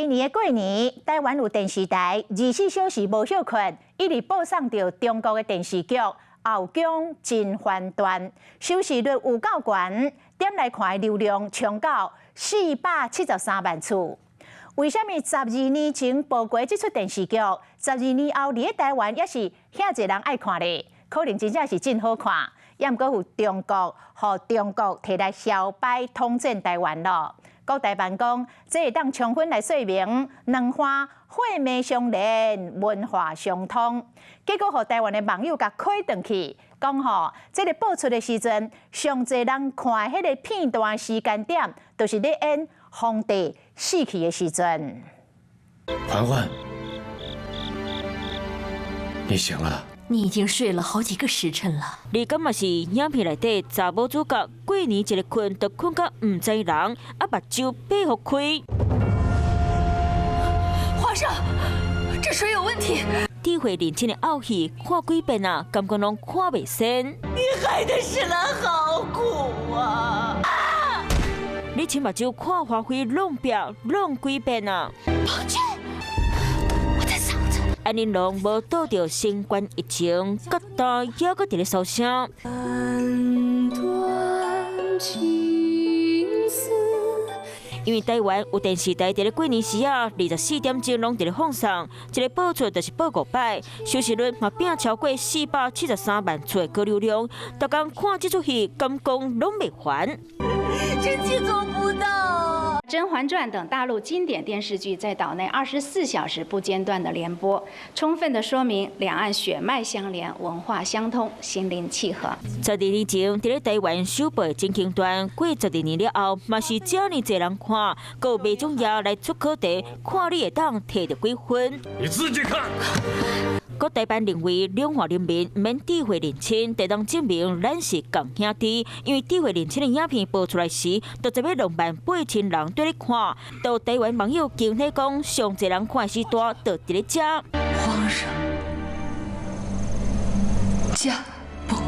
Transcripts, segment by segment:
今年的過年，台灣有電視台24小時無歇睏，一直播送著中國的電視劇《後宮甄嬛傳》，收視率有夠懸，點來看的流量衝到473萬次。為啥物12年前播過這齣電視劇，12年後佇咧台灣猶是遐濟人愛看咧？可能真正是真好看，猶毋過予中國，予中國提來囂擺統戰台灣咯。國台辦講，這會當充分來說明兩岸血脈相連、文化相通。結果，予台灣的網友共開轉去，講吼，這个播出的時陣，上濟人看彼个片段時間點，就是咧演皇帝死去的時陣。嬛嬛，你醒了。你已經睡了好幾個時辰了。你敢嘛是影片內底查某主角過年一个睏就睏甲毋知人，啊目睭擘予開。皇上，這水有問題。智慧認親的漚戲看幾遍啊，感覺攏看袂仙。你害得世蘭好苦啊！你親目睭看華妃弄壁弄幾遍啊？寶娟，我的嗓子。按呢攏無擋著新冠疫情，各大猶閣佇咧燒聲。斷情絲。因為台灣有電視台佇咧過年時啊，24點鐘攏佇咧放送，一个播出就是播五擺，收視率嘛拼超過473萬次的高流量。逐工看這齣戲，敢講攏袂煩。臣妾做不到。《甄嬛傳》等大陸經典電視劇在島內24小時不間斷的連播，充分的說明兩岸血脈相連、文化相通、心靈契合。12年前，佇咧台灣首播《真情段》，過12年了後，嘛是遮爾濟人看，閣有麥種爺來出考題，看你會當提著幾分。你自己看。國台辦認為，兩岸人民毋免智慧認親，就當證明咱是仝兄弟。因為智慧認親的影片播出來時，就十2萬8千人綴咧看。到台灣網友驚喜講，上濟人看的時段就佇咧遮。皇上，駕崩。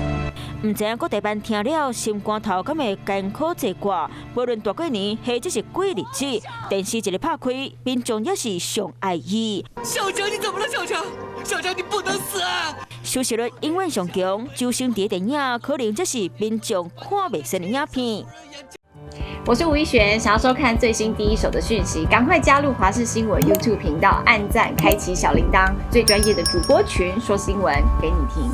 毋知影國台辦聽了心肝頭敢會艱苦坐掛？無論大過年或者是過日子，電視一个拍開，民眾也是上愛伊。小強，你怎麼了？小強，小強，你不能死啊！收視率永遠上強，周星馳的電影可能才是民眾看袂仙的影片。我是吳一璇，想要收看最新第一手的訊息，趕快加入華視新聞 YouTube 頻道，按讚，開啟小鈴鐺，最專業的主播群說新聞給你聽。